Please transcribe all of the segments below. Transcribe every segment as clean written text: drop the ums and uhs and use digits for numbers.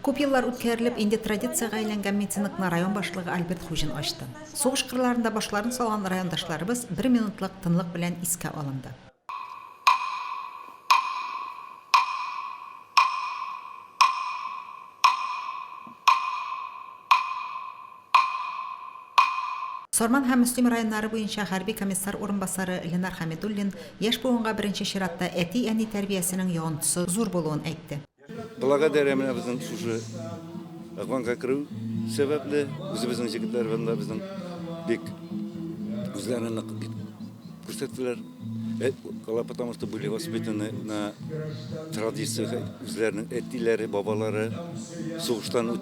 Күп еллар үткәрелеп, инде традициягә әйләнгән митингны район башлыгы Альберт Хуҗин ачты. Сугыш кырларында башларын салган райондашларыбыз бер минутлык тынлык белән искә алынды. Сарман һәм Мөслим районнары буенча хәрби комиссар урынбасары Ленар Хәмидуллин яшь буынга беренче чиратта әти-әни тәрбиясенең йогынтысы зур булуын әйтте. Благодаря менә безнең шушы Әфганга керү сәбәпле, үзебезнең җегетләр монда безнең бик үзләрен нык күрсәттеләр. Алар потому что были воспитаны на традициях, үзләренең әтиләре, бабалары сугыштан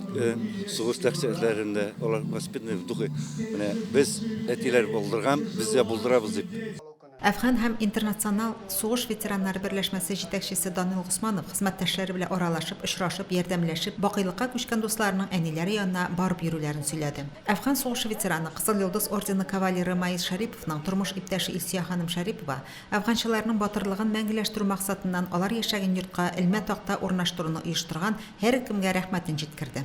сугыш дәһшәтләрендә алар воспитаны в духе. Менә без әтиләр булдырган, без дә булдырабыз дип. Әфган һәм интернационал сугыш ветераннары берләшмәсе җитәкчесе Данил Госманов хезмәттәшләре белән аралашып, очрашып, ярдәмләшеп, бакыйлыкка күчкән дусларының әниләре янына барып йөрүләрен сөйләде. Әфган сугышы ветераны, Кызыл Йолдыз ордены кавалеры Маис Шәриповның тормыш иптәше Илсөя ханым Шәрипова әфганчыларның батырлыгын мәңгеләштерү максатыннан алар яшәгән йортка элмә такта урнаштыруны оештырган һәркемгә рәхмәтен җиткерде.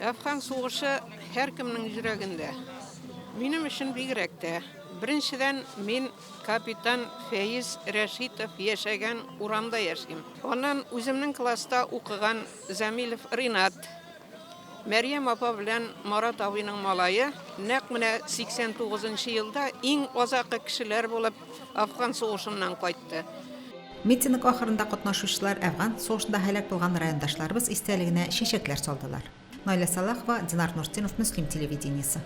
Әфган сугышы һәркемнең йөрәгендә. Минем өчен бигрәк тә. Беренчедән, мин капитан Фәиз Рәшитов яшәгән урамда яшим. Аннан үземнең класста укыган Зәмилев Ринат, Мәрьям апа белән Марат абыйның малае, нәкъ менә 89 нчы елда иң азакы кешеләр булып Әфган сугышыннан кайтты. Митинг ахырында катнашучылар Әфган сугышында һәлак булган райондашларыбыз истәлегенә чәчәкләр салдылар. Наилә Сәлахова, Динар Нуртдинов, Мөслим телевидениесе.